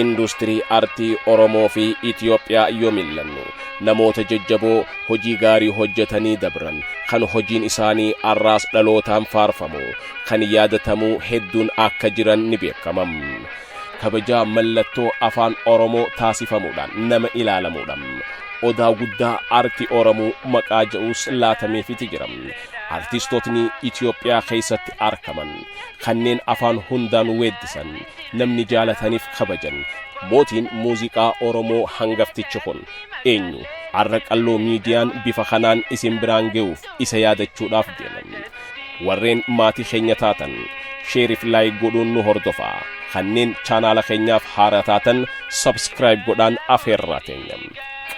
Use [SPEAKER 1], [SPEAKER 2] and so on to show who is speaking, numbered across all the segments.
[SPEAKER 1] Industirii artii Oromoo fi Itiyoophiyaa yoo millannu, namoota jajjaboo hojii gaarii hojjetanii dabran, kan hojiin isaanii arraas dhalootaan faarfamu, kan yaadatamuu hedduun akka jiran ni beekama. Kabajaa mallattoo afaan Oromoo taasifamuudhaan nama ilaalamuudha. Odaa guddaa artii Oromoo maqaa ja'us laatameefiti jira. Artistootni Itiyoophiyaa keessatti argaman kanneen afaan hundaan weeddisan, namni jaalataniif kabajan, mootiin muuziqaa Oromoo hangaftichi kun eenyu? Arra Qalloo Miidiyaan bifa kanaan isin biraan ga'uuf isa yaadachuudhaaf deema. Warreen maatii keenya taatan share fi like godhuun nu hordofaa. Kanneen chaanaala keenyaaf haaraa taatan subscribe godhaan afeerraa teenya.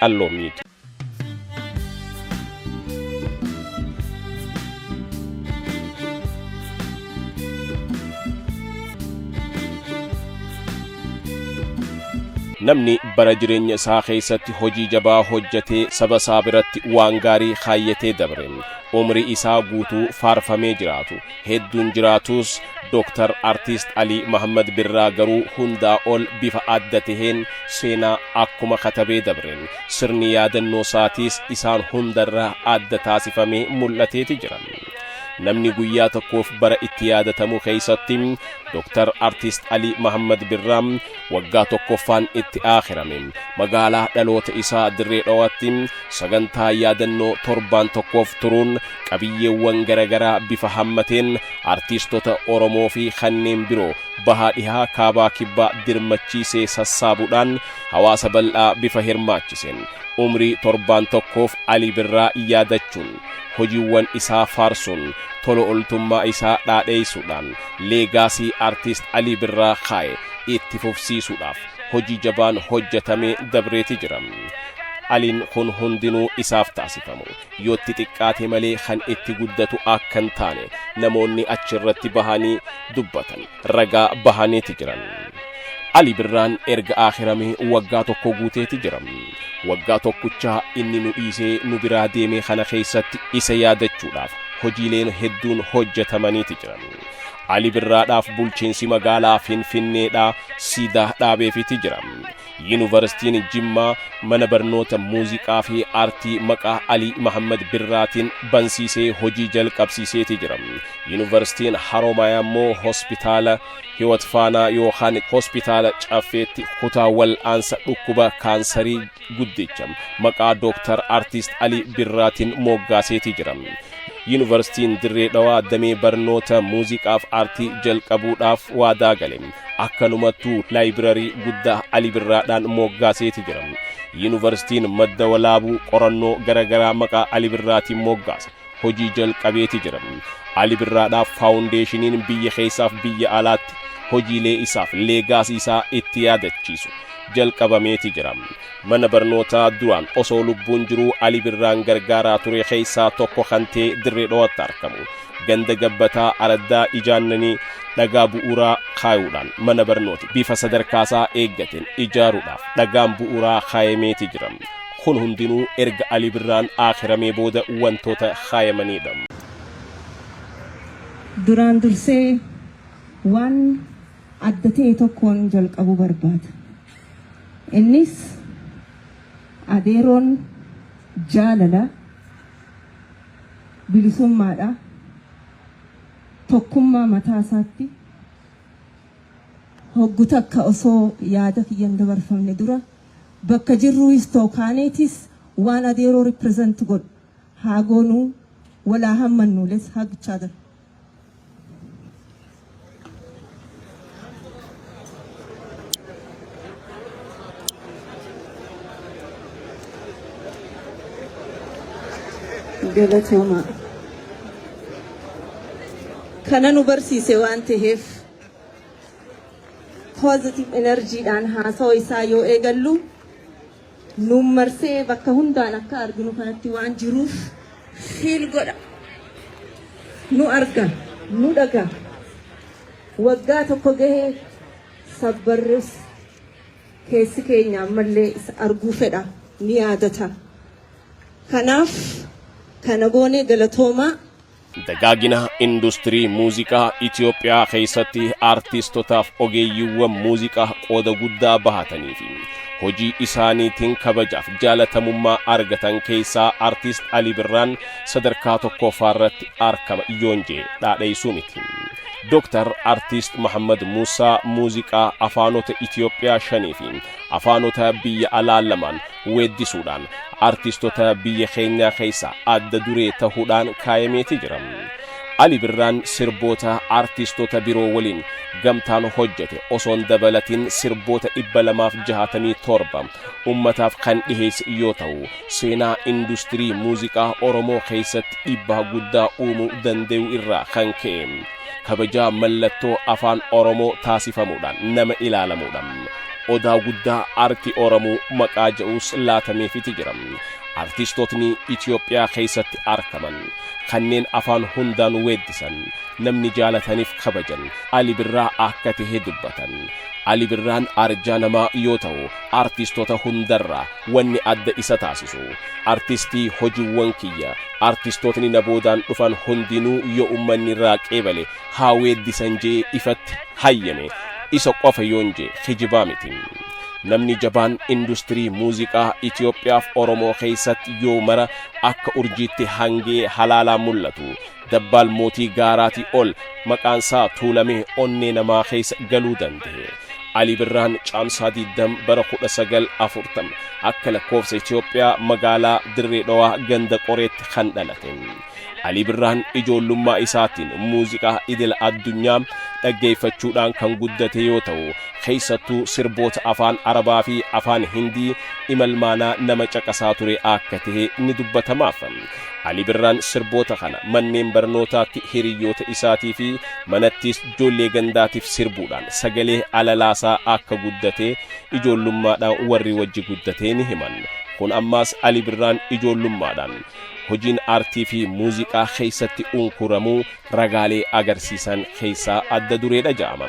[SPEAKER 1] Qalloo Miidiyaa. Namni bara jireenya isaa keessatti hojii jabaa hojjetee saba isaa biratti waan gaarii kaayyatee dabre, umrii isaa guutuu faarfamee jiraatu hedduun jiraatus, Dooktar Artiist Alii Mahammad Birraa garuu hundaa ol bifa adda taheen seenaa akkuma katabee dabreen sirni yaadannoo isaatiis isaan hundarraa adda taasifamee mul'ateeti jira. Namni guyyaa tokkoof bara itti yaadatamu keessatti Dooktar Artiist Alii Mahammad Birraa waggaa tokkoffaan itti aakhirame magaalaa dhaloota isaa Dirree Dhawaatti sagantaa yaadannoo torbaan tokkoof turuun qabiyyeewwan garaagaraa bifa hammateen artiistota Oromoo fi kanneen biroo bahaa, dhihaa, kaabaa, kibbaa dirmachiisee sassaabuudhaan hawaasa bal'aa bifa hirmaachiseen umrii torbaan tokkoof Alii Birraa yaadachuun, hojiiwwan isaa faarsuun, tola ooltummaa isaa dhaadheessuudhaan legacy artiist Alii Birraa kaa'e itti fufsiisuudhaaf hojii jabaan hojjetamee dabreeti jira. Aliin kun hundinuu isaaf taasifamu yootti xiqqaate malee kan itti guddatu akka hin taane namoonni achirratti bahanii dubbatan ragaa bahaniiti jiran. Ali Birraan erga akhiramee waggaa tokko guuteeti jira. Waggaa tokkichaa inni nu dhiisee nu biraa deemee kana keessatti isa yaadachuudhaaf hojiileen hedduun hojjetamaniiti jiran. Ali Birraadhaaf bulchiinsi magaalaa Finfinneedhaa siidaa dhaabeefiti jira. Yuunivarsiitiin Jimmaa mana barnoota muuziqaa fi aartii maqaa Alii Mahammad Birraatiin bansiisee hojii jalqabsiiseeti jira. Yuunivarsiitiin Haroomayaa immoo hospitaala Hiwat Faanaa yookaan hospitaala Caffeetti kutaa wal'aansa dhukkuba kaansarii guddicha maqaa Dooktar Artiist Alii Birraatiin moggaaseeti jira. Yuunivarsiitiin Dirree Dhawaa damee barnoota muuziqaaf aartii jalqabuudhaaf waadaa gale. Akkanumattuu laayibirarii guddaa Alii Birraadhaan moggaaseeti jira. Yuunivarsiitiin Madda Walaabuu qorannoo garaagaraa maqaa Alii Birraatiin moggaase hojii jalqabeeti jira. Ali Birraadhaaf faawundeeshiniin biyya keessaaf biyya alaatti hojiilee isaaf legacy isaa itti yaadachiisu jalqabameeti jira. Mana barnootaa duraan osoo lubbuun jiruu Ali Birraan gargaaraa ture keessaa tokko kan ta'e Dirree Dhawaatti argamu. Ganda Gabbataa araddaa ijaannanii dhagaa bu'uuraa kaayuudhaan mana barnooti bifa sadarkaasaa eeggateen ijaaruudhaaf dhagaan bu'uuraa kaayameeti jira. Kun hundinuu erga Ali Birraan akhiramee booda wantoota kaayamanidha.
[SPEAKER 2] Duraan dursee waan adda ta'e tokkoon jalqabuu barbaada. Innis adeeroon jaalala, bilisummaadha, tokkummaa mataa isaatti hoggu takka osoo yaada kiyyan dabarfamne dura bakka jirruus tookaaneetis waan adeeroo represent godhu haa goonuu, walaa hammannu. Let's hug each other. Galatooma. Kana nu barsiise waan ta'eef positive energyidhaan haasawa isaa yoo eegallu nuun marsee bakka hundaan akka arginu kanatti waan jiruuf feel godha. Nu arga, nu dhaga. Waggaa tokko gahee sabbarrus keessi keenya ammallee isa arguu fedha, ni yaadata. Kanaaf kana goonee galatoomaa.
[SPEAKER 1] Dagaagina industirii muuziqaa Itoophiyaa keessatti aartistotaaf ogeeyyiiwwan muuziqaa qooda guddaa bahatanii fi hojii isaaniitiin kabajaaf jaalatamummaa argatan keessaa Aartist Alii Birraan sadarkaa tokkoffaa irratti argama yoon jee dhaadheessuu miti. Dooktar Aartist Mahammad Muusaa muuziqaa afaanota Itoophiyaa shanii fi afaanota biyya alaa lamaan weeddisuudhaan aartistota biyya keenyaa keessaa adda duree ta'uudhaan kaayameeti jira. Ali Birraan sirboota aartistota biroo waliin gamtaan hojjete osoon dabalatiin sirboota 267 ummataaf kan dhiheesse yoo ta'u, seenaa industirii muuziqaa Oromoo keessatti dhiibbaa guddaa uumuu danda'u irraa kan ka'e kabajaa mallattoo afaan Oromoo taasifamuudhaan nama ilaalamuudha. Odaa guddaa aartii Oromoo maqaa jedhus laatameefiti jira. Aartistootni Itoophiyaa keessatti argaman kanneen afaan hundaan weeddisan, namni jaalataniif kabajan Ali Birraa akka tahe dubbatan. Ali Birraan arjaa namaa yoo ta'u, aartistoota hundarraa wanni adda isa taasisu artistii hojiiwwan kiyya aartistootni na boodaan dhufan hundinuu yoo ummanni irraa qeebale haa weeddisan jee ifatti hayyame isa qofa yoon jee kijibaa miti. Namni jabaan industirii muuziqaa Itoophiyaaf Oromoo keessatti yoo mara akka urjiitti hangee halaalaa mul'atu, dabbaal mootii gaaraatii ol maqaansaa tuulamee onnee namaa keessa galuu danda'e. Ali Birraan Caamsaa 20 bara 1940 akka lakkoofsa Itoophiyaa magaalaa Dirree Dhawaa ganda Qoreetti kan dhalate. Ali Birraan ijoollummaa isaatiin muuziqaa idil addunyaa dhaggeeffachuudhaan kan guddate yoo ta'u, keessattuu sirboota afaan Arabaa fi afaan Hindii imalmaanaa nama caqasaa ture akka ta'e ni dubbatamaaf. Ali Birraan sirboota kana manneen barnootaatti hiriyoota isaatii fi manattis ijoollee gandaatiif sirbuudhaan sagalee alalaasaa akka guddate ijoollummaadhaan warri wajji guddatee ni himan. Kun ammaas Ali Birraan ijoollummaadhaan hojiin aartii fi muuziqaa keessatti unkuramuu ragaalee agarsiisan keessaa adda dureedha jedhama.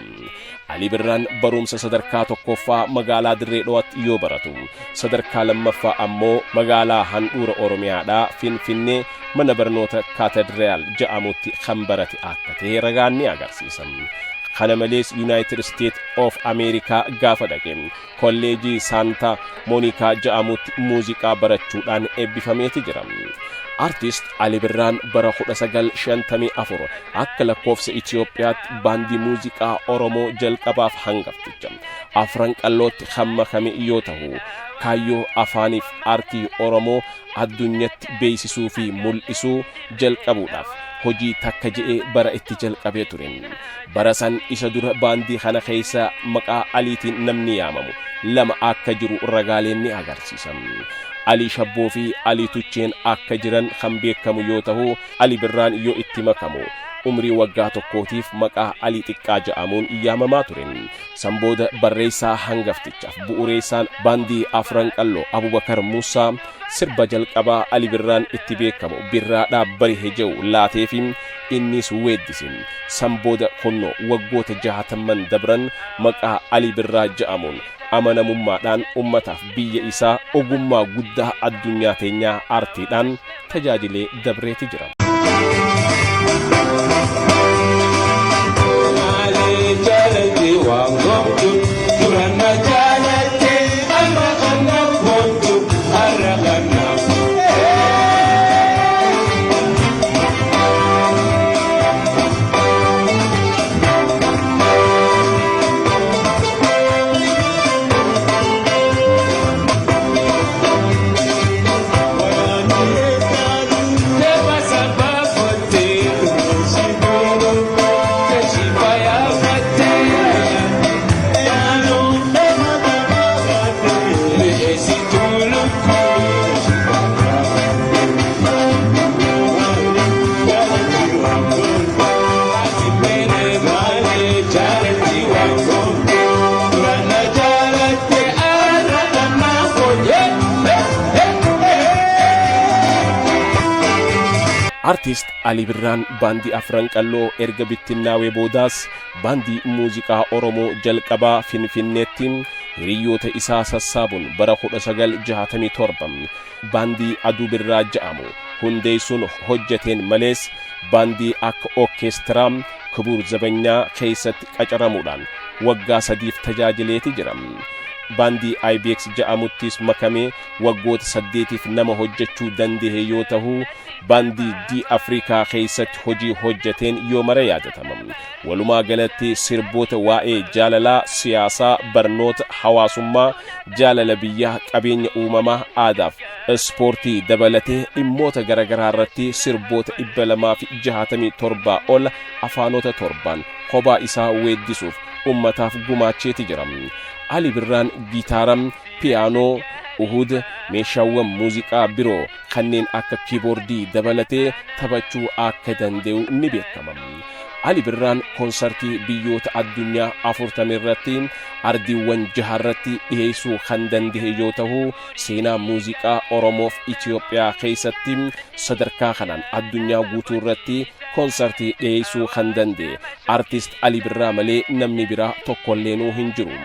[SPEAKER 1] Ali Birraan barumsa sadarkaa tokkoffaa magaalaa Dirree Dhawaatti yoo baratu, sadarkaa lammaffaa ammoo magaalaa handhuura Oromiyaadhaa Finfinnee mana barnoota Kaatediraal jedhamutti kan barate akka ta'e ragaan ni agarsiisa. Kana malees United States of America gaafa dhaqe kolleejii Saanta Moonikaa jedhamutti muuziqaa barachuudhaan eebbifameeti jira. Artist Ali Birraan bara 1954 akka lakkoofsa Itoophiyaatti baandii muuziqaa Oromoo jalqabaaf hangafticha Afran Qallootti kan makame yoo ta'u, kaayyoo afaaniif aartii Oromoo addunyatti beeksisuu fi mul'isuu jalqabuudhaaf hojii takka je'ee bara itti jalqabee ture. Bara san isa dura baandii kana keessa maqaa Aliitiin namni yaamamu lama akka jiru ragaaleen ni agarsiisa. Alii Shabboo fi Alii Tucheen akka jiran kan beekamu yoo ta'u, Ali Birraan yoo itti makamu umrii waggaa tokkootiif maqaa Alii Xiqqaa jedhamuun yaamamaa ture. San booda barreessaa hangaftichaaf bu'uureessaan baandii Afran Qalloo Abubakar Muusaa sirba jalqabaa Ali Birraan itti beekamu Birraadhaa Barihe jedhu laateefi innis weeddise. San booda kunnoo waggoota 60n dabran maqaa Ali Birraa jedhamuun amanamummaadhaan ummataaf biyya isaa ogummaa guddaa addunyaa teenyaa aartiidhaan tajaajilee dabreeti jira. Artist Ali Birraan baandii Afran Qalloo erga bittinnaawee boodaas baandii muuziqaa Oromoo jalqabaa Finfinneetti Hiriyoota isaa sassaabuun bara 1967 baandii Aduu Birraa ja'amu hundeessuun hojjeteen malees, baandii akka orkeestiraa Kibuur Zabanyaa keessatti qacaramuudhaan waggaa 3f tajaajileeti jira. Baandii IBX ja'amuttis makamee waggoota 8f nama hojjechuu danda'e yoo ta'u, baandii D Afrikaa keessatti hojii hojjeteen yoo mara yaadatama. Walumaa galatti sirboota waa'ee jaalalaa, siyaasaa, barnoota, hawaasummaa, jaalala biyyaa, qabeenya uumamaa, aadaaf ispoortii dabalatee dhimmoota garaagaraa irratti sirboota 267 ol afaanota 7n kophaa isaa weeddisuuf ummataaf gumaacheeti jira. Ali Birraan gitaara, piyaanoo, uhud, meeshaawwan muuziqaa biroo kanneen akka kiiboordii dabalatee taphachuu akka danda'u ni beekama. Ali Birraan koonsartii biyyoota addunyaa 40 irratti ardiiwwan jaha irratti dhiheessuu kan danda'e yoo ta'u, seenaa muuziqaa Oromoof Itoophiyaa keessatti sadarkaa kanaan addunyaa guutuu irratti koonsartii dhiheessuu kan danda'e artist Ali Birraa malee namni biraa tokkolleenuu hin jiru.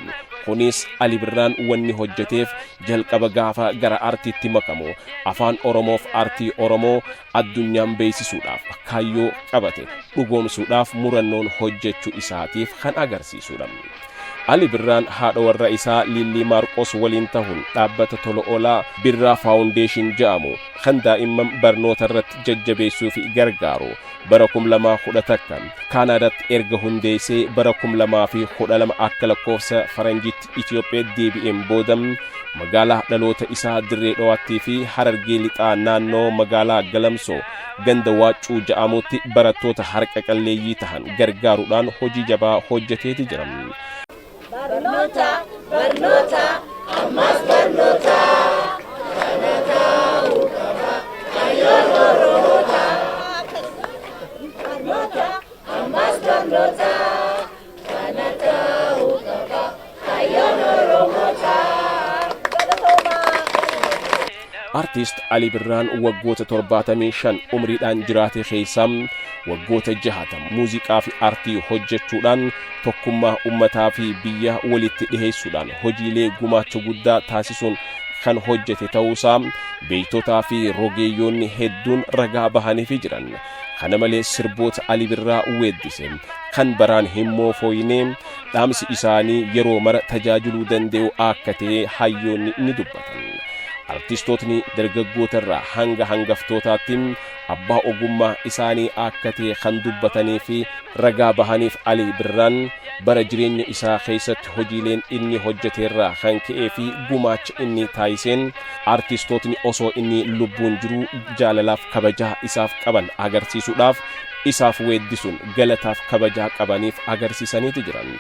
[SPEAKER 1] Kunis Ali Birraan wanni hojjeteef jalqaba gaafa gara artiitti makamu afaan Oromoof artii Oromoo addunyaan beeksisuudhaaf kaayyoo qabate dhugoomsuudhaaf murannoon hojjechuu isaatiif kan agarsiisudha. Ali Birraan haadha warra isaa Liillii Maarqos waliin ta'uun dhaabbata tola oolaa Birraa Foundation jedhamu kan daa'imman barnoota irratti jajjabeessuu fi gargaaru bara 2011 Kaanaadaatti erga hundeessee, bara 2012 akka lakkoofsa faranjiitti Itoophiyaa deebi'een booda magaalaa dhaloota isaa Dirree Dhawaattii fi Harargee Lixaa naannoo magaalaa Galamsoo ganda Waaccuu ja'amutti barattoota harka qalleeyyii tahan gargaaruudhaan hojii jabaa hojjeteeti jira.
[SPEAKER 3] Barnoota, barnoota, ammas barnoota. Kana ta'uu qaba kaayyoon Oromoota. Barnoota, ammas barnoota. Kana ta'uu qaba kaayyoon Oromoota.
[SPEAKER 1] Artist Ali Birraan waggoota 75 umriidhaan jiraate keessaa waggoota 60 muuziqaa fi artii hojjechuudhaan tokkummaa ummataa fi biyya walitti dhiheessuudhaan hojiilee gumaacha guddaa taasisuun kan hojjete ta'uusaa beektotaa fi rogeeyyoonni hedduun ragaa bahaniifi jiran. Kana malees sirboota Ali Birraa weeddise kan baraan hin moofooyne, dhaamsi isaanii yeroo mara tajaajiluu danda'u akka ta'e hayyoonni ni dubbatan. Artistootni dargaggoota irraa hanga hangaftootaatti abbaa ogummaa isaanii akka ta'e kan dubbatanii fi ragaa bahaniif Ali Birraan bara jireenya isaa keessatti hojiileen inni hojjeteerraa kan ka'ee fi gumaacha inni taasiseen artistootni osoo inni lubbuun jiruu jaalalaaf kabajaa isaaf qaban agarsiisuudhaaf isaaf weeddisuun galataaf kabajaa qabaniif agarsiisaniiti jiran.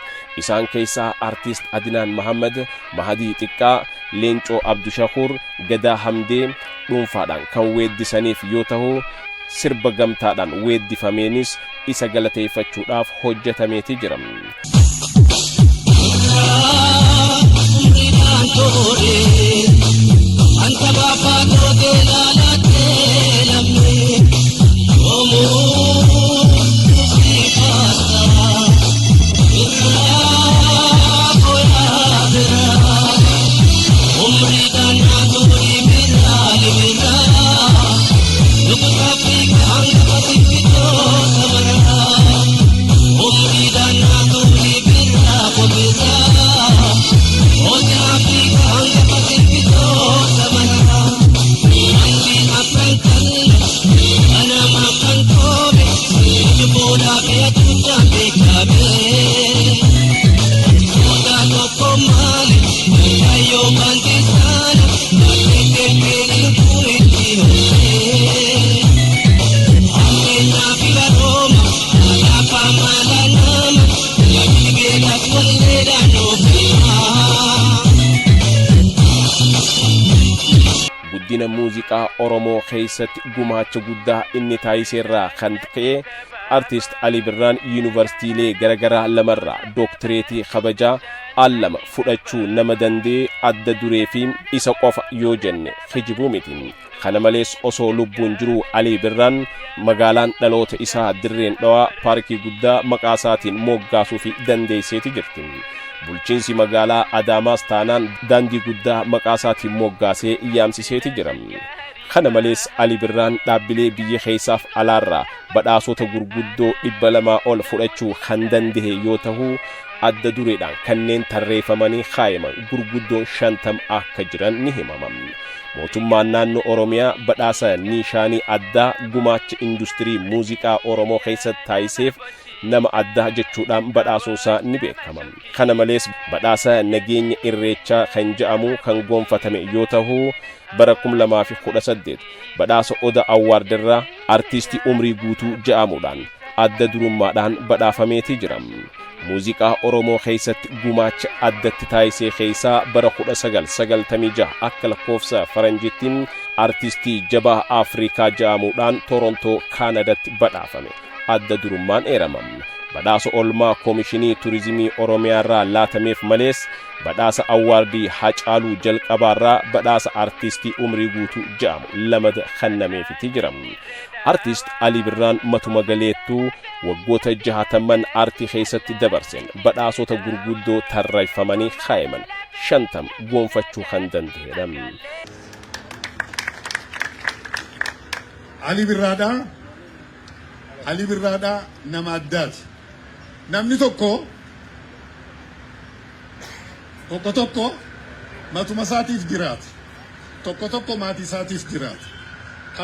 [SPEAKER 1] Isaan keessaa artist Adinaan Mahammad, Mahadii Xiqqaa, Leencoo Abdushakuur, Gadaa Hamdee dhuunfaadhaan kan weeddisaniif yoo ta'u, sirba gamtaadhaan weeddifameenis isa galateeffachuudhaaf hojjetameeti jira. Guddina muuziqaa Oromoo keessatti gumaacha guddaa inni taasiseerraa kan ka'e artist Ali Birraan yuunivarsiitiilee garaagaraa lamarraa dooktireetii kabajaa al lama fudhachuu nama danda'e adda duree fi isa qofa yoo jenne kijibuu miti. Kana malees osoo lubbuun jiruu Ali Birraan magaalaan dhaloota isaa Dirreen Dhawaa paarkii guddaa maqaa isaatiin moggaasuu fi dandeesseeti jirti. Bulchiinsi magaalaa Adaamaas taanaan daandii guddaa maqaa isaatiin moggaasee yaamsiseeti jira. Kana malees Ali Birraan dhaabbilee biyya keessaaf alaarraa badhaasota gurguddoo 200 ol fudhachuu kan danda'e yoo ta'u, adda dureedhaan kanneen tarreeffamanii kaayaman gurguddoon 50 akka jiran ni himama. Mootummaan naannoo Oromiyaa badhaasa Niishaanii addaa gumaacha industirii muuziqaa Oromoo keessatti taasiseef nama addaa jechuudhaan badhaasuunsaa ni beekama. Kana malees badhaasa nageenya Irreechaa kan jedhamu kan gonfatame yoo ta'u, bara 2018 badhaasa Oda Award irraa artiistii umrii guutuu jedhamuudhaan adda durummaadhaan badhaafameeti jira. Muuziqaa Oromoo keessatti gumaacha addatti taasisee keessaa bara 1996 akka lakkoofsa Faranjiitti artiistii jabaa Afrikaa jedhamuudhaan Torontoo Kaanadatti badhaafame. Adda durummaan eerama. Badhaasa olmaa Koomishinii Turizimii Oromiyaarraa laatameef malees badhaasa awwaardii Hacaaluu jalqabaarraa badhaasa artiistii umrii guutuu jedhamu lamada kennameefiti jira. Artiist Alii Birraan matuma galeettuu waggoota 60n aartii keessatti dabarseen badhaasota gurguddoo tarreeffamanii kaayaman 50 gonfachuu kan danda'edha.
[SPEAKER 4] Alii Birraadhaa Alii Birraadhaa nama addaati. Namni tokko tokko tokko matuma isaatiif jiraata. Tokko tokko maatii isaatiif jiraata.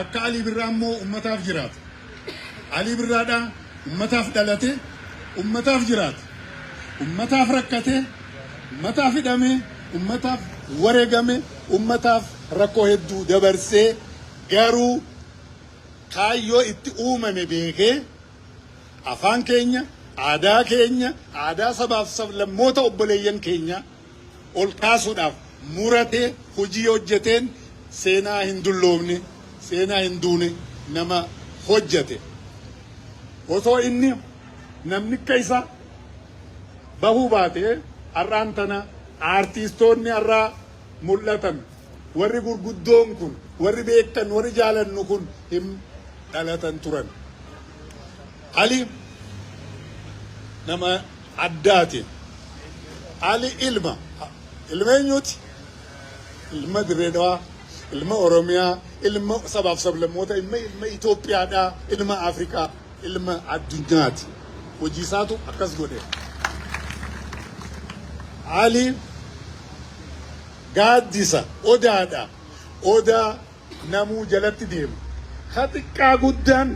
[SPEAKER 4] Akka Alii Birraa immoo ummataaf jiraata. Alii Birraadhaa ummataaf dhalate, ummataaf jiraata. Ummataaf rakkate, ummataaf hidhame, ummataaf wareegame, ummataaf rakkoo hedduu dabarsee, garuu kaayyoo itti uumame beekee afaan keenya, aadaa keenya, aadaa sabaaf sablammoota obboleeyyan keenya ol kaasuudhaaf muratee hojii hojjeteen seenaa hin dulloomne, seenaa hin duune nama hojjete. Osoo inni namni akka isaa bahuu baatee, har'aan tana aartistoonni har'aa mul'atan, warri gurguddoon kun, warri beektan, warri jaalannu kun hin dhalatan turan. Ali nama addaati. Ali ilma eenyuuti? Ilma Dirree Dhawaa, ilma Oromiyaa, ilma sabaaf sablammoota, ilma Itoophiyaadhaa, ilma Afrikaa, ilma addunyaati. Hojii isaatu akkas godhe. Ali gaaddisa odaadha. Odaa namuu jalatti deema. Ka xiqqaa guddaan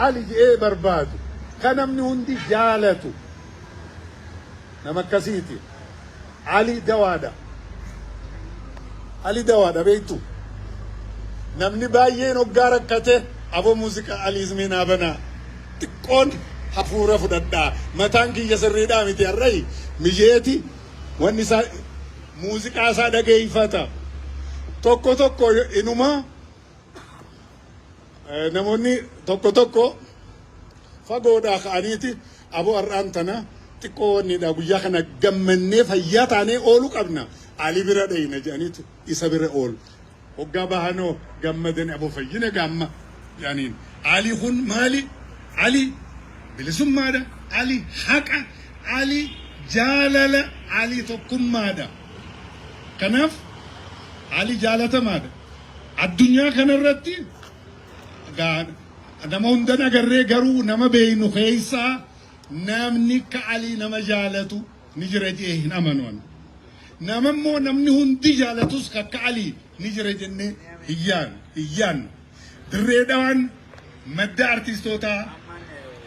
[SPEAKER 4] Ali je'ee barbaadu, ka namni hundi jaalatu nama akkasiiti. Ali dawaadha. Ali dawaadha, beektu. Namni baay'een hoggaa rakkate, "Aboo, muuziqaa Aliizmee naa banaa. Xiqqoon hafuura fudhadhaa. Mataan kiyya sirriidhaa miti har'ayi." Mijeeti wanni isaa muuziqaa isaa dhageeffata. Tokko tokko inuma namoonni tokko tokko fagoodhaa ka'aniiti, "Aboo, har'aan tana xiqqoo wannidha, guyyaa kana gammannee fayyaa taanee ooluu qabna. Ali bira dhayna," jedhaniitu isa bira oolu. Hoggaa bahanoo gammadani, "Aboo, fayyine gaamma," jedhaniin. Ali kun maali? Ali bilisummaadha. Ali haqa. Ali jaalala. Ali tokkummaadha. Kanaaf Ali jaalatamaadha. Addunyaa kanarratti nama hundan agarree, garuu nama beeynu keessaa namni akka Alii nama jaalatu ni jira jee hin amanu. Nama immoo namni hundi jaalatus akka Alii ni jira jennee hin yaannu. Hin yaannu. Dirree Dhawaan madda artiistootaa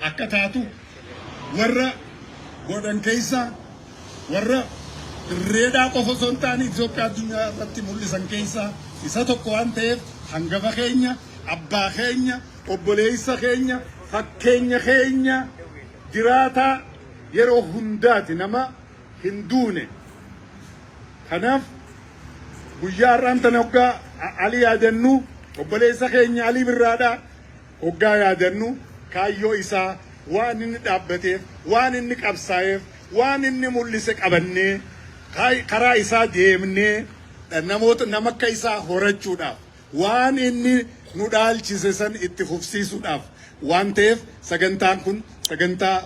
[SPEAKER 4] akka taatu warra godhan keessaa, warra Dirreedhaa qofa osoo hin taane Itoophiyaa addunyaa irratti mul'isan keessaa isa tokko waan ta'eef, hangafa keenya, abbaa keenya, obboleessa keenya, fakkeenya keenya, jiraataa yeroo hundaati, nama hin duune. Kanaaf guyyaa har'aan tana hoggaa Ali yaadannu, obboleessa keenya Alii Birraadhaa hoggaa yaadannu, kaayyoo isaa, waan inni dhaabbateef, waan inni qabsaa'eef, waan inni mul'ise qabannee karaa isaa deemnee namoota nama akka isaa horachuudhaaf, waan inni nu dhaalchise san itti fufsiisuudhaaf waan ta'eef, sagantaan kun sagantaa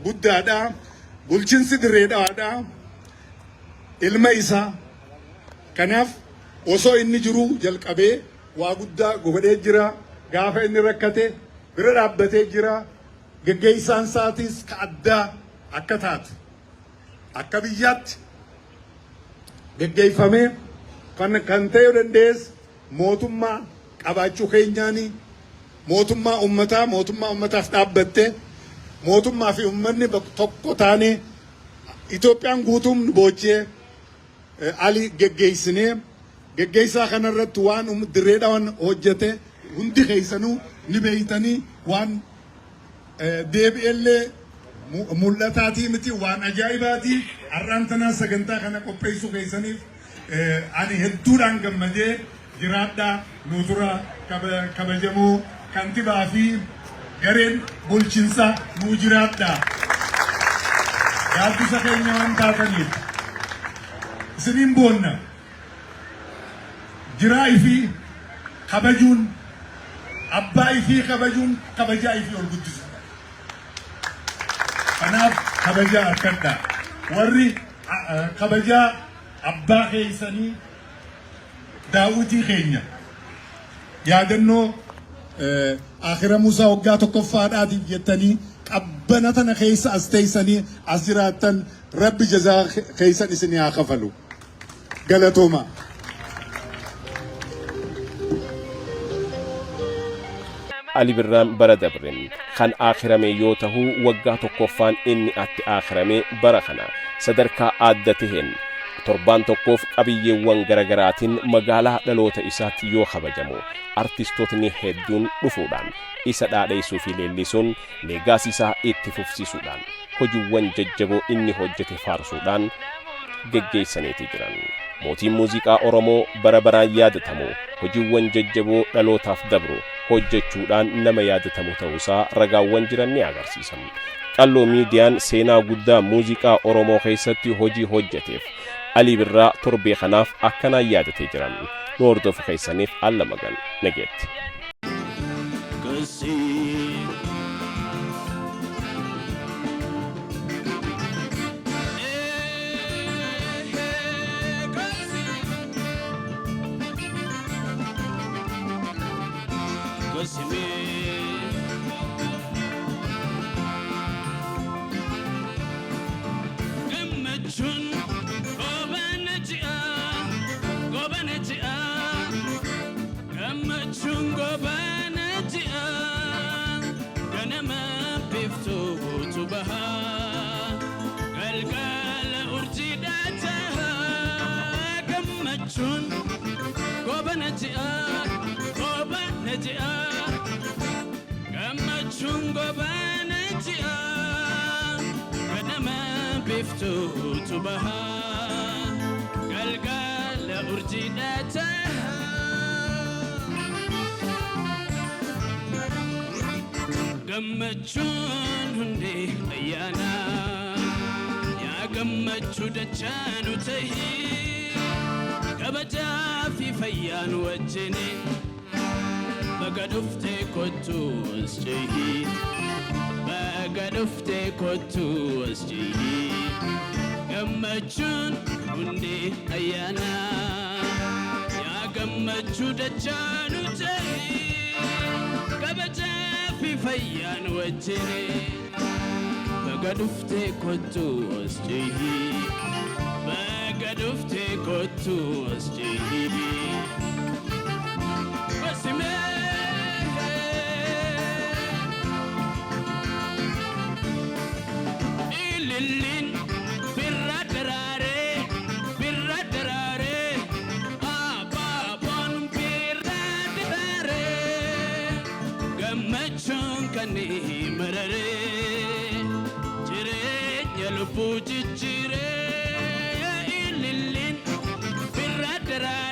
[SPEAKER 4] guddaadha. Bulchiinsi Dirree Dhawaadha. Ilma isaa kanaaf osoo inni jiruu jalqabee waa guddaa godhee jira. Gaafa inni rakkate bira dhaabbatee jira. Geggeessaan isaatis ka addaa akka taate akka biyyaatti geggeeffamee kan ta'uu dandees mootummaa qabaachuu keenyaanii, mootummaa ummataa, mootummaa ummataaf dhaabbatte, mootummaa fi ummanni tokko taanee Itoophiyaan guutuun boochee Ali geggeessinee. Geggeessaa kanarratti waan Dirree Dhawaan hojjete hundi keessanuu ni beeytanii. Waan deebi'ellee mul'ataatii miti, waan ajaa'ibaatii. Har'aan tanaa sagantaa kana qopheessuu keessaniif ani hedduudhaan gammadee jiraadhaa. Nu tura, kabajamoo kantibaa fi gareen bulchinsa, nuu jiraadhaa. Gaaddisa keenya waan taataniif isiniin boonna. Jiraa ifii kabajuun, abbaa ifii kabajuun kabajaa ifii ol guddisu. Kanaaf kabajaa harkadhaa. Warri kabajaa abbaa keessanii daawwitii keenya yaadannoo akira Musaa waggaa tokkoffaadhaatiif jettanii qabbana tana keessa as teessanii as jiraattan, Rabbi jazaa keessan isinii haa kafalu. Galatooma.
[SPEAKER 1] Ali Birraan bara dabre kan aakhirame yoo tahu, waggaa tokkoffaan inni atti aakhirame bara kana sadarkaa adda taheen torbaan tokkoof qabiyyeewwan garagaraatiin magaalaa dhaloota isaatti yoo kabajamu, artistootni hedduun dhufuudhaan isa dhaadheessuu fi leellisuun legacy isaa itti fufsiisuudhaan hojiiwwan jajjaboo inni hojjete faarsuudhaan geggeessaniiti jiran. Mootiin muuziqaa Oromoo bara baraan yaadatamu hojiiwwan jajjaboo dhalootaaf dabru hojjechuudhaan nama yaadatamu ta'uusaa ragaawwan jiran ni agarsiisan. Qalloo Miidiyaan seenaa guddaa muuziqaa Oromoo keessatti hojii hojjeteef Alii Birraa torbee kanaaf akkanaan yaadatee jiran. Nu hordofu keessaniif alla magan nageetti.
[SPEAKER 5] Kasi. Kasime. Gammachuun goobana ji'a, goobana ji'a. Gammachuun goobana ji'a, ganama biiftuutu baha, galgala urjiidha taha. Gammachuun goobana ji'a, goobana ji'a. Gammachuun goobana ji'a, ganama biiftuutu baha, galgala urjiidha taha. Gammachuun hundee ayyaana, yaa gammachuu dachaanu tahii, kabajaa fi fayyaan wajjini baga dhuftee kottu as cehii, baga dhuftee kottu as cehii. Gammachuun hundee ayyaana, yaa gammachuu dachaanu tahii, kabajaa fi fayyaan wajjini baga dhuftee kottu as cehii, baga dhuftee kottu as cehii. Basimee. Ililliin birra daraaree, birra daraaree, abaaboon birra daraaree, gammachuun kan mararee jireenya lubbuu jijjiiree. Ililliin birra daraaree.